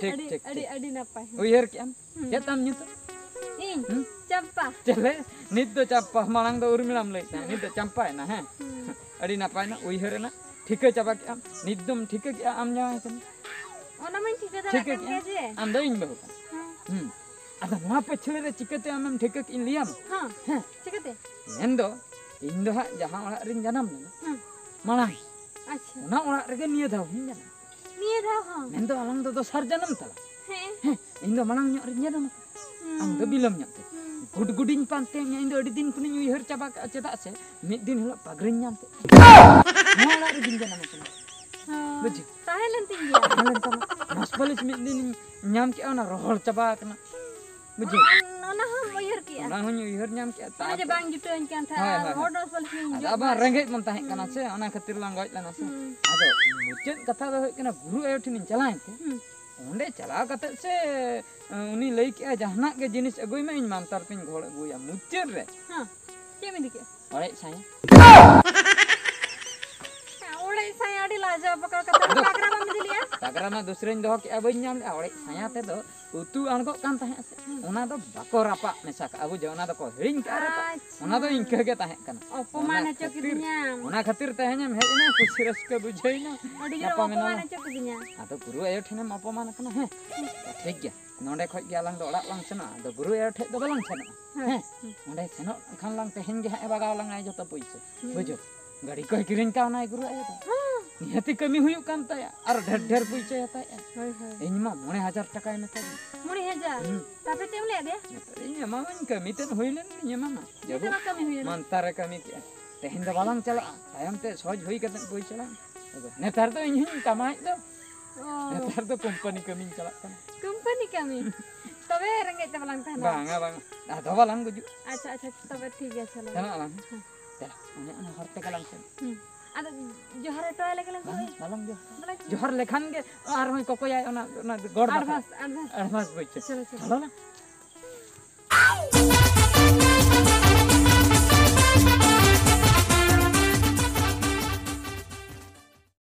ᱴᱷᱤᱠ, ᱟᱹᱰᱤ, ᱴᱷᱤᱠ, ᱟᱹᱰᱤ, ᱴᱷᱤᱠ᱾ ᱟᱹᱰᱤ ᱱᱟᱯᱟᱭ᱾ ᱦᱩᱸ᱾ ᱩᱭᱦᱟᱹᱨ ᱠᱮᱜᱼᱟᱢ? ᱦᱩᱸ᱾ ᱪᱮᱫ ᱛᱟᱢ ᱧᱩᱛᱩᱢ? ᱤᱧ? ᱦᱩᱸ? ᱪᱟᱢᱯᱟ᱾ ᱪᱮᱞᱮ? ᱱᱤᱛ ᱫᱚ ᱪᱟᱢᱯᱟ, ᱢᱟᱲᱟᱝ ᱫᱚ ᱩᱨᱢᱤᱞᱟᱢ ᱞᱟᱹᱭᱮᱫ ᱛᱟᱦᱮᱸᱫ, ᱱᱤᱛ ᱫᱚ ᱪᱟᱢᱯᱟᱭᱮᱱᱟ, ᱦᱮᱸ? ᱦᱩᱸ᱾ ᱟᱹᱰᱤ ᱱᱟᱯᱟᱭ ᱱᱟ, ᱩᱭᱦᱟᱹᱨ ᱮᱱᱟ, ᱴᱷᱤᱠᱟᱹ ᱪᱟᱵᱟ ᱠᱮᱜᱼᱟᱢ᱾ ᱱᱤᱛ ᱫᱚᱢ ᱴᱷᱤᱠᱟᱹ ᱠᱮᱜᱼᱟ ᱟᱢ ᱡᱟᱶᱟᱭ ᱠᱟᱱᱟ? ᱚᱱᱟ ᱢᱟᱧ ᱴᱷᱤᱠᱟᱹ ᱫᱟᱲᱮᱭᱟᱜ ᱴᱷᱤᱠᱟᱹ ᱠᱟᱱ ᱠᱮᱜᱼᱟ? ᱜᱮᱭᱟ ᱡᱮ᱾ ᱟᱢ ᱫᱚ ᱤᱧ ᱵᱟᱹᱦᱩ ᱠᱟᱱᱟ᱾ ᱦᱮᱸ᱾ ᱦᱩᱸ᱾ ᱟᱫᱚ ᱱᱚᱣᱟ ᱯᱟᱹᱪᱷᱞᱟᱹ ᱨᱮ ᱪᱤᱠᱟᱹᱛᱮ ᱟᱢᱮᱢ ᱴᱷᱤᱠᱟᱹ ᱠᱮᱜ ᱤᱧ ᱞᱟᱹᱭᱟᱢ? ᱦᱮᱸ᱾ ᱦᱮᱸ᱾ ᱪᱤᱠᱟᱹᱛᱮ? ᱢᱮᱱᱫᱚ ᱤᱧ ᱫᱚ ᱦᱟᱸᱜ ᱡᱟᱦᱟᱸ ᱚᱲᱟᱜ ᱨᱤᱧ ᱡᱟᱱᱟᱢ ᱞᱮᱱᱟ, ᱦᱮᱸ᱾ ᱢᱟᱲᱟᱝ, ᱟᱪᱪᱷᱟ᱾ ᱚᱱᱟ ᱚᱲᱟᱜ ᱨᱮᱜᱮ ᱱᱤᱭᱟᱹ ᱫᱷᱟᱣ ᱦᱚᱸᱧ ᱡᱟᱱᱟᱢ᱾ ᱱᱤᱭᱟᱹ ᱫᱷᱟᱣ ᱦᱚᱸ? ᱢᱮᱱᱫᱚ ᱟᱞᱟᱝ ᱫᱚ ᱫᱚᱥᱟᱨ ᱡᱟᱱᱟᱢ ᱛᱟᱞᱟᱝ᱾ ᱦᱮᱸ᱾ ᱦᱮᱸ, ᱤᱧ ᱫᱚ ᱢᱟᱲᱟᱝ ᱧᱚᱜ ᱨᱤᱧ ᱡᱟᱱᱟᱢ ᱟᱠᱟᱱᱟ᱾ ᱦᱩᱸ᱾ ᱟᱢ ᱫᱚ ᱵᱤᱞᱚᱢ ᱧᱚᱜ ᱛᱮ᱾ ᱦᱩᱸ᱾ ᱜᱩᱰᱜᱩᱰᱤᱧ ᱯᱟᱱᱛᱮ ᱢᱮᱭᱟ, ᱤᱧ ᱫᱚ ᱟᱹᱰᱤ ᱫᱤᱱ ᱠᱷᱚᱱᱤᱧ ᱩᱭᱦᱟᱹᱨ ᱪᱟᱵᱟ ᱠᱟᱜᱼᱟ, ᱪᱮᱫᱟᱜ ᱥᱮ ᱢᱤᱫ ᱫᱤᱱ ᱦᱤᱞᱳᱜ ᱯᱟᱜᱽᱨᱟᱧ ᱧᱟᱢ ᱛᱮ ᱱᱚᱣᱟ ᱚᱲᱟᱜ ᱨᱮᱜᱤᱧ ᱡᱟᱱᱟᱢ ᱟᱠᱟᱱᱟ᱾ ᱦᱳᱭ᱾ ᱵᱩᱡᱷᱟᱹᱣ? ᱛᱟᱦᱮᱸ ᱞᱮᱱ ᱛᱤᱧ ᱜᱮᱭᱟ᱾ ᱛᱟᱦᱮᱸ ᱞᱮᱱ ᱛᱟᱢᱟ᱾ ᱱᱚᱥ ᱯᱟᱹᱞᱤᱥ ᱢᱤᱫ ᱫᱤᱱᱤᱧ ᱧᱟᱢ ᱠᱮᱜᱼᱟ, ᱚᱱᱟ ᱨᱚᱦᱚᱲ ᱪᱟᱵᱟ ᱟᱠᱟᱱᱟ᱾ ᱵᱩᱡᱷᱟᱹᱣ? ᱚᱱ-, ᱚᱱᱟ ᱦᱚᱸᱢ ᱩᱭᱦᱟᱹᱨ ᱠᱮᱜᱼᱟ? ᱚᱱᱟ ᱦᱚᱸᱧ ᱩᱭᱦᱟᱹᱨ ᱧᱟᱢ ᱠᱮᱜᱼᱟ᱾ ᱚᱱᱮ ᱡᱮ ᱛᱟᱨᱯᱚᱨ ᱵᱟᱝ ᱡᱩᱴᱟᱹᱣᱟᱹᱧ ᱠᱟᱱ ᱛᱟᱦᱮᱸᱫ, ᱦᱳᱭ, ᱟᱨ ᱦᱳᱭ, ᱦᱚᱲ ᱦᱳᱭ᱾ ᱱᱚᱥ ᱯᱟᱹᱞᱤᱥ ᱤᱧ ᱟᱫᱚ ᱡᱩᱴ ᱟᱵᱟᱨ ᱞᱮᱫ᱾ ᱨᱮᱸᱜᱮᱡ ᱵᱚᱱ ᱛᱟᱦᱮᱸ ᱠᱟᱱᱟ ᱦᱩᱸ᱾ ᱥᱮ, ᱚᱱᱟ ᱠᱷᱟᱹᱛᱤᱨ ᱞᱟᱝ ᱜᱚᱡ ᱞᱮᱱᱟ ᱥᱮ᱾ ᱦᱩᱸ᱾ ᱟᱫᱚ ᱢᱩᱪᱟᱹᱫ ᱠᱟᱛᱷᱟ ᱫᱚ ᱦᱩᱭᱩᱜ ᱠᱟᱱᱟ, ᱜᱩᱨᱩ ᱟᱭᱳ ᱴᱷᱮᱱᱤᱧ ᱪᱟᱞᱟᱣᱮᱱ ᱛᱮ, ᱦᱩᱸ᱾ ᱚᱸᱰᱮ ᱪᱟᱞᱟᱣ ᱠᱟᱛᱮᱫ ᱥᱮ, ᱩᱱᱤ ᱞᱟᱹᱭ ᱠᱮᱜᱼᱟ, "ᱡᱟᱦᱟᱱᱟᱜ ᱜᱮ ᱡᱤᱱᱤᱥ ᱟᱹᱜᱩᱭ ᱢᱮ, ᱤᱧ ᱢᱟᱱᱛᱟᱨ ᱛᱤᱧ ᱜᱚᱦᱚᱲ ᱟᱹᱜᱩᱭᱟ᱾" ᱢᱩᱪᱟᱹᱫ ᱨᱮ ᱦᱮᱸ, ᱪᱮᱫ ᱮᱢ ᱤᱫᱤ ᱠᱮᱜᱼᱟ? ᱚᱲᱮᱡ ᱥᱟᱭᱟ᱾ ᱦᱮᱸ, ᱚᱲᱮᱡ ᱥᱟᱭᱟ ᱟᱹᱰᱤ ᱟᱡᱚ ᱵᱚᱠᱟ ᱠᱟᱛᱷᱟ ᱟᱫᱚ ᱯᱟᱜᱽᱨᱟ ᱵᱟᱢ ᱤᱫᱤ ᱞᱮᱜᱼᱟ? ᱯᱟᱜᱽᱨᱟ ᱢᱟ ᱫᱩᱥᱨᱟᱧ ᱫᱚᱦᱚ ᱠᱮᱜᱼᱟ, ᱵᱟᱹᱧ ᱧᱟᱢ ᱞᱮᱜᱼᱟ᱾ ᱚᱲᱮᱡ ᱥᱟᱭᱟ ᱛᱮᱫᱚ ᱩᱛᱩ ᱟᱬᱜᱚᱜ ᱠᱟᱱ ᱛᱟᱦᱮᱸᱜ ᱥᱮ, ᱚᱱᱟ ᱫᱚ ᱵᱟᱠᱚ ᱨᱟᱯᱟᱜ ᱢᱮᱥᱟ ᱠᱟᱜᱼᱟ, ᱵᱩᱡᱷᱟᱹᱣ? ᱚᱱᱟ ᱫᱚᱠᱚ ᱦᱤᱲᱤᱧ ᱠᱟᱜᱼᱟ ᱨᱟᱯᱟᱜ᱾ ᱟᱪᱪᱷᱟ᱾ ᱚᱱᱟ ᱫᱚ ᱤᱱᱠᱟᱹ ᱜᱮ ᱛᱟᱦᱮᱸ ᱠᱟᱱᱟ᱾ ᱚᱯᱚᱢᱟᱱ ᱚᱱᱟ ᱦᱚᱪᱚ ᱠᱷᱟᱹᱛᱤᱨ, ᱠᱤᱫᱤᱧᱟᱢ᱾ ᱚᱱᱟ ᱠᱷᱟᱹᱛᱤᱨ ᱛᱮᱦᱮᱧᱮᱢ ᱦᱮᱡ ᱮᱱᱟ, ᱠᱩᱥᱤ ᱨᱟᱹᱥᱠᱟᱹ ᱵᱩᱡᱷᱟᱹᱣᱮᱱᱟ᱾ ᱟᱹᱰᱤ ᱡᱳᱨ ᱧᱟᱯᱟᱢ ᱚᱯᱚᱢᱟᱱ ᱮᱱᱟᱞᱟᱝ᱾ ᱦᱚᱪᱚ ᱠᱤᱫᱤᱧᱟ᱾ ᱟᱫᱚ ᱜᱩᱨᱩ ᱟᱭᱳ ᱴᱷᱮᱱᱮᱢ ᱚᱯᱚᱢᱟᱱ ᱟᱠᱟᱱᱟ, ᱦᱮᱸ? ᱴᱷᱤᱠ ᱜᱮᱭᱟ, ᱱᱚᱸᱰᱮ ᱠᱷᱚᱡ ᱜᱮ ᱟᱞᱟᱝ ᱫᱚ ᱚᱲᱟᱜ ᱞᱟᱝ ᱥᱮᱱᱚᱜᱼᱟ᱾ ᱟᱫᱚ ᱜᱩᱨᱩ ᱟᱭᱳ ᱴᱷᱮᱡ ᱫᱚ ᱵᱟᱞᱟᱝ ᱥᱮᱱᱚᱜᱼᱟ, ᱦᱮᱸ᱾ ᱦᱮᱸ? ᱚᱸᱰᱮ ᱥᱮᱱᱚᱜ ᱠᱷᱟᱱ ᱞᱟᱝ ᱛᱮᱦᱮᱧ ᱜᱮ ᱦᱟᱸᱜ ᱮ ᱵᱟᱜᱟᱣ ᱞᱟᱝᱟᱭ ᱡᱚᱛᱚ ᱯᱩᱭᱥᱟᱹ, ᱦᱩᱸ᱾ ᱵᱩᱡᱷᱟᱹᱣ? ᱜᱟᱹᱰᱤ ᱠᱚᱭ ᱠᱤᱨᱤᱧ ᱠᱟᱣᱱᱟᱭ ᱜᱩᱨᱩ ᱟᱭᱳ ᱫᱚ᱾ ᱦᱮᱸ᱾ ᱱᱤᱦᱟᱹᱛᱤ ᱠᱟᱹᱢᱤ ᱦᱩᱭᱩᱜ ᱠᱟᱱ ᱛᱟᱭᱟ, ᱟᱨ ᱰᱷᱮᱨ ᱰᱷᱮᱨ ᱯᱩᱭᱥᱟᱹᱭ ᱦᱟᱛᱟᱣᱮᱜᱼᱟ᱾ ᱦᱳᱭ, ᱦᱳᱭ᱾ ᱤᱧ ᱢᱟ ᱢᱚᱬᱮ ᱦᱟᱡᱟᱨ ᱴᱟᱠᱟᱭ ᱢᱮᱛᱟᱫᱤᱧ᱾ ᱢᱚᱬᱮ ᱦᱟᱡᱟᱨ? ᱦᱩᱸ᱾ ᱛᱟᱯᱮ ᱪᱮᱫ ᱮᱢ ᱞᱟᱹᱭ ᱟᱫᱮᱭᱟ? ᱱᱮᱛᱟᱨ ᱤᱧ ᱮᱢᱟᱢᱟᱹᱧ, ᱠᱟᱹᱢᱤ ᱛᱮᱫ ᱦᱩᱭ ᱞᱮᱱ ᱜᱤᱧ ᱮᱢᱟᱢᱟ᱾ ᱡᱟᱹᱵᱩ ᱱᱤᱛᱚᱜ ᱫᱚ ᱠᱟᱹᱢᱤ ᱦᱩᱭ ᱞᱮᱱᱟ᱾ ᱢᱟᱱᱛᱟᱨ ᱨᱮ ᱠᱟᱹᱢᱤ ᱠᱮᱜᱼᱟ᱾ ᱛᱮᱦᱮᱧ ᱫᱚ ᱵᱟᱞᱟᱝ ᱪᱟᱞᱟᱜᱼᱟ, ᱛᱟᱭᱚᱢ ᱛᱮ ᱥᱚᱡᱽ ᱦᱩᱭ ᱠᱟᱛᱮ ᱵᱚᱭ ᱪᱟᱞᱟᱜᱼᱟ᱾ ᱟᱫᱚ ᱱᱮᱛᱟᱨ ᱫᱚ ᱤᱧ ᱦᱚᱸᱧ ᱠᱟᱢᱟᱣᱮᱫ ᱫᱚ᱾ ᱚ᱾ ᱱᱮᱛᱟᱨ ᱫᱚ ᱠᱳᱢᱯᱟᱱᱤ ᱠᱟᱹᱢᱤᱧ ᱪᱟᱞᱟᱜ ᱠᱟᱱᱟ᱾ ᱠᱳᱢᱯᱟᱱᱤ ᱠᱟᱹᱢᱤ? ᱛᱚᱵᱮ ᱨᱮᱸᱜᱮᱡ ᱛᱮ ᱵᱟᱞᱟᱝ ᱛᱟᱦᱮᱱᱟ᱾ ᱵᱟᱝᱟ, ᱵᱟᱝᱟ᱾ ᱟᱫᱚ ᱵᱟᱞᱟᱝ ᱜᱩᱡᱩᱜ᱾ ᱟᱪᱪᱷᱟ, ᱟᱪᱪᱷᱟ, ᱛᱚᱵᱮ ᱴᱷᱤᱠ ᱜᱮᱭᱟ, ᱪᱚᱞᱚ᱾ ᱥᱮᱱᱚᱜ ᱟᱞᱟᱝ᱾ ᱦᱮᱸ᱾ ᱫᱮᱞᱟ, ᱚᱱᱮ ᱚᱱᱟ ᱦᱚᱨ ᱛᱮᱜᱮ ᱞᱟᱝ ᱥᱮᱱ᱾ ᱦᱩᱸ᱾ ᱟᱫᱚ ᱡᱚᱦᱟᱨ ᱦᱚᱴᱚ ᱟᱭ ᱞᱮᱜᱮ ᱞᱟᱝ ᱵᱟᱝᱟ, ᱦᱳᱭ᱾ ᱵᱟᱞᱟᱝ ᱡᱚᱦᱟᱨ᱾ ᱵᱟᱞᱟᱝ ᱡᱚᱦᱟᱨ ᱞᱮᱠᱷᱟᱱ ᱜᱮ ᱟᱨᱦᱚᱸᱭ ᱠᱚᱠᱚᱭᱟᱭ ᱚᱱᱟ, ᱚᱱᱟ ᱜᱚᱲ ᱫᱟᱠᱟ᱾ ᱟᱰᱵᱷᱟᱥ, ᱟᱰᱵᱷᱟᱥ᱾ ᱟᱰᱵᱷᱟᱥ ᱵᱚᱭ ᱪᱮ᱾ ᱪᱚᱞᱚ, ᱪᱚᱞᱚ᱾ ᱪᱚᱞᱚ ᱞᱟᱝ᱾